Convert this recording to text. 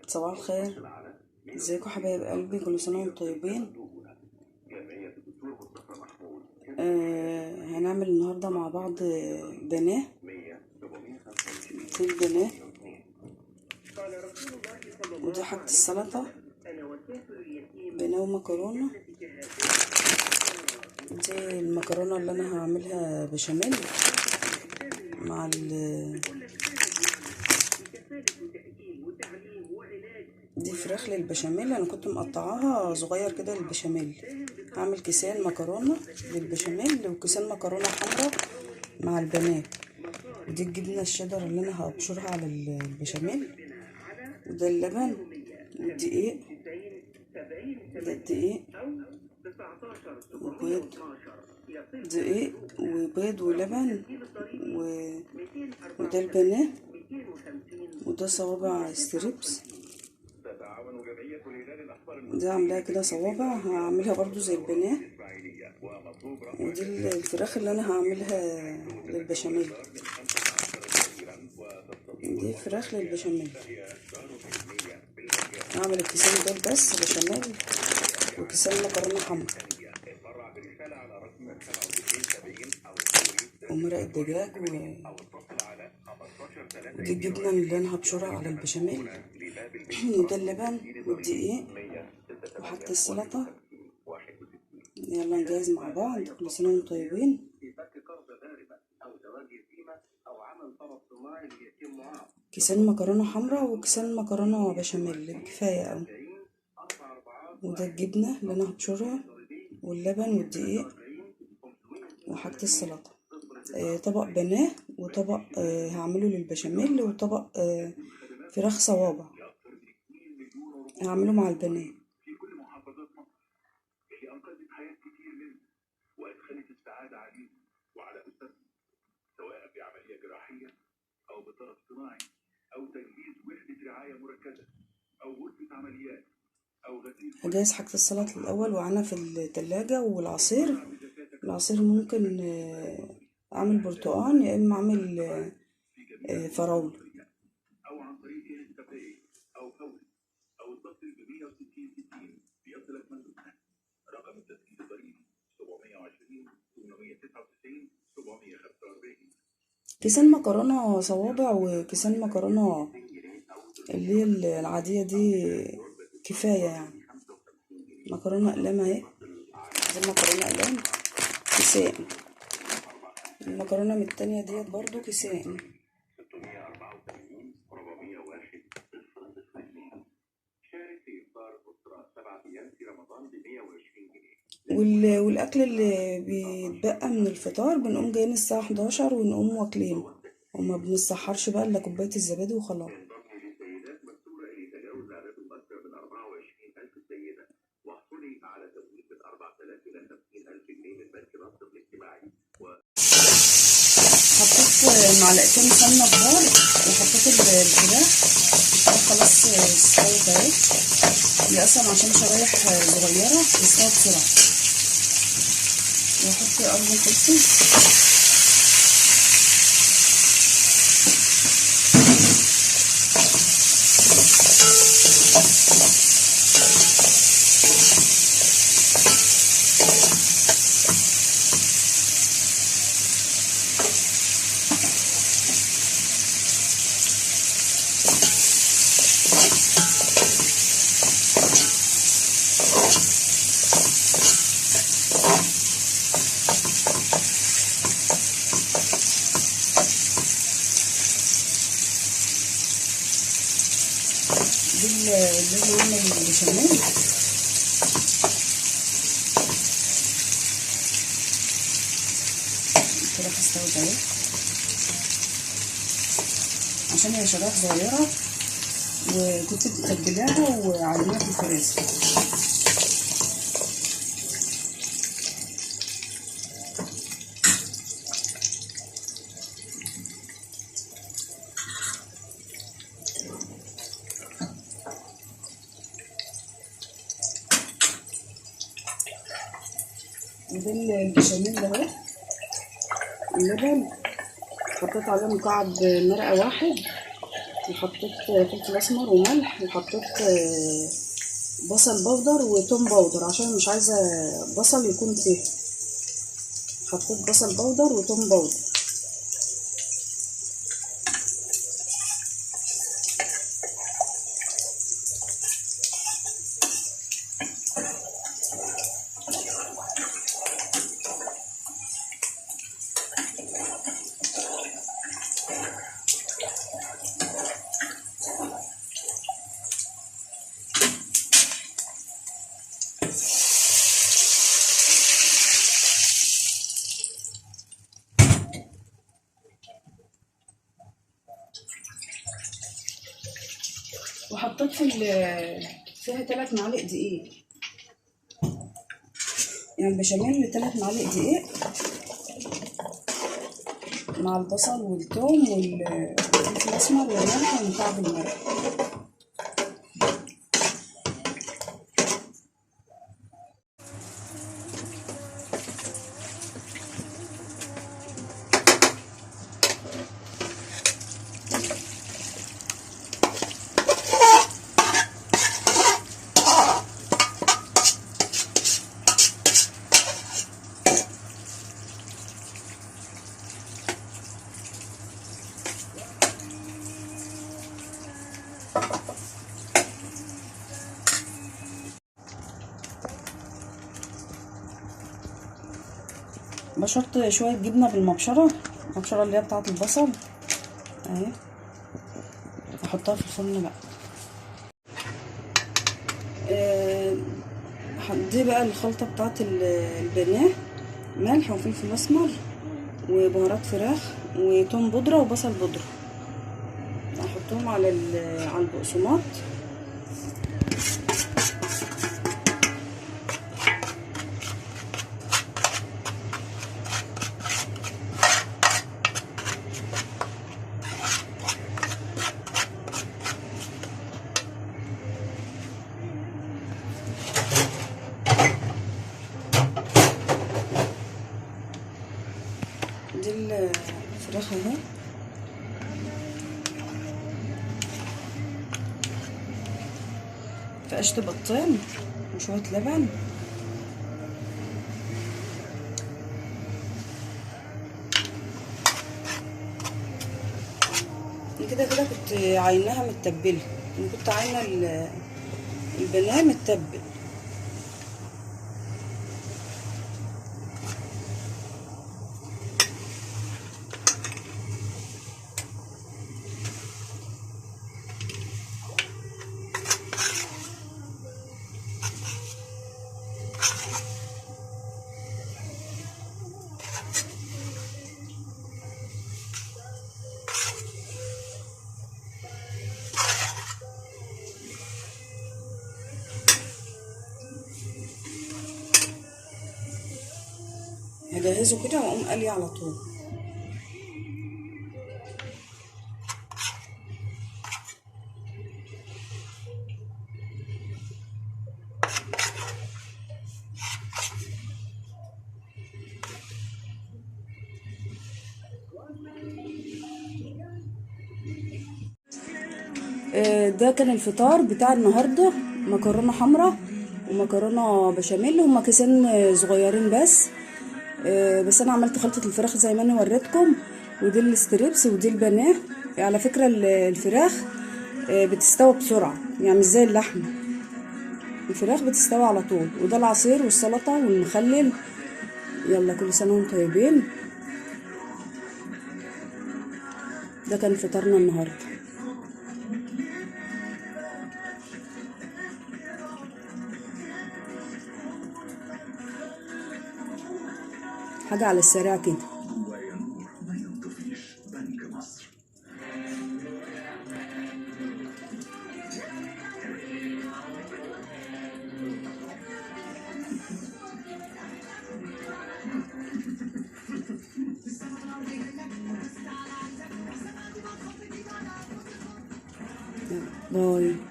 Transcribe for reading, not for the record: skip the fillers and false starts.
صباح الخير، ازيكم حبايب قلبي؟ كل سنة وانتم طيبين. هنعمل النهارده مع بعض بانيه، فول بانيه، ودي حاجة السلطة، بانيه ومكرونه. دي المكرونه اللي انا هعملها بشاميل مع دي فراخ للبشاميل، انا كنت مقطعاها صغير كده للبشاميل. هعمل كيسين مكرونه للبشاميل وكيسين مكرونه حمراء مع البانيه، ودي الجبنة الشيدر اللي انا هابشرها على البشاميل، وده اللبن والدقيق، ده الدقيق وبيض، دقيق وبيض ولبن وده البانيه، وده صوابع strips، دي عاملاها كده صوابع، هعملها برضو زي البانيه. ودي الفراخ اللي انا هعملها للبشاميل، دي فراخ للبشاميل. هعمل الكيسين دول بس بشاميل وكيسين مكرونه حمرا ومرق الدجاج ودي الجبنة اللي انا هبشرها على البشاميل، وده اللبن والدقيق وحاجه السلطة. يلا نجهز مع بعض. كل سنة وانتم طيبين. كيسان مكرونه حمراء وكيسان مكرونه بشاميل كفاية قوي. وده الجبنة اللي انا هبشرها واللبن والدقيق وحاجه السلطة. طبق بانيه وطبق هعمله للبشاميل، وطبق فراخ صوابع هعمله مع البانيه. في كل محافظات مصر اللي انقذت حياة كتير منهم وادخلت السعادة عليهم وعلى اسرهم، سواء بعملية جراحية او بطرف صناعي او تجهيز وحده رعاية مركزه او غرفة عمليات او غسيل. هجهز حاجة السلطة الاول وعنا في التلاجة. والعصير، العصير ممكن اعمل برتقان يا اما اعمل فراوله. او عن طريق InstaPay او فوري او اتصل ب 160 60 ليصلك مندوبنا. رقم التسجيل الضريبي 720 899 745. كيسان مكرونه صوابع وكيسان مكرونه اللي هي العادية دي كفاية يعني. مكرونه اقلام اهي، دي مكرونه اقلام كيسان. المكرونه من التانية ديت برضو كيسان. 684 401 0 شارك في إفطار أسرة 7 أيام في رمضان ب 120 جنيه. والاكل اللي بيتبقى من الفطار بنقوم جايين الساعة 11 ونقوم واكلينه، وما بنسحرش بقى الا كوباية الزبادي وخلاص. انضمي لسيدات مستورة اللي تجاوز عددهم أكثر من 24000 سيدة، واحصلي على تمويل من 4000 إلى 50000 جنيه من بنك مصر الاجتماعي. حطيت معلقتين سمنه كبار وحطيت الفراخ. الفراخ خلاص استوت اهي، هي اصلا عشان شرايح صغيرة بتستوي بسرعة. واحط قرن فلفل، دي اللي انا هعمل البشاميل. الفراخ استوت اهي، عشان هي شرايح صغيرة وكنت متبلاها وعلمها في الفريزر. وده البشاميل اهو، اللبن حطيت عليه مكعب مرقه واحد، وحطيت فلفل اسمر وملح، وحطيت بصل بودر وتوم بودر عشان مش عايزه بصل يكون فيه. حطيت بصل بودر وتوم بودر. وحطيت فيها 3 معالق دقيق، يعني البشاميل 3 معالق دقيق مع البصل والثوم والفلفل الاسمر والملح ومكعب المرق. بشرت شوية جبنه بالمبشره، المبشره اللي هي بتاعه البصل اهي، احطها في الفرن بقى. دي بقى الخلطة بتاعه البانيه، ملح وفلفل اسمر وبهارات فراخ وتوم بودره وبصل بودره، احطهم على البقسماط. دي الفراخ اهي، فقشت بطين وشوية لبن. كده كده كنت عيناها متبلة، كنت عاينة البانيه متبل. هجهزه كده واقوم قلي على طول. ده كان الفطار بتاع النهارده، مكرونه حمراء ومكرونه بشاميل، هما كيسين صغيرين بس. بس انا عملت خلطه الفراخ زي ما انا وريتكم، ودي ال strips ودي البانيه. على فكرة الفراخ بتستوى بسرعة، يعني مش زي اللحمة، الفراخ بتستوى على طول. وده العصير والسلطة والمخلل. يلا كل سنة وانتم طيبين. ده كان فطارنا النهارده. حاجة على السريع كده. باي.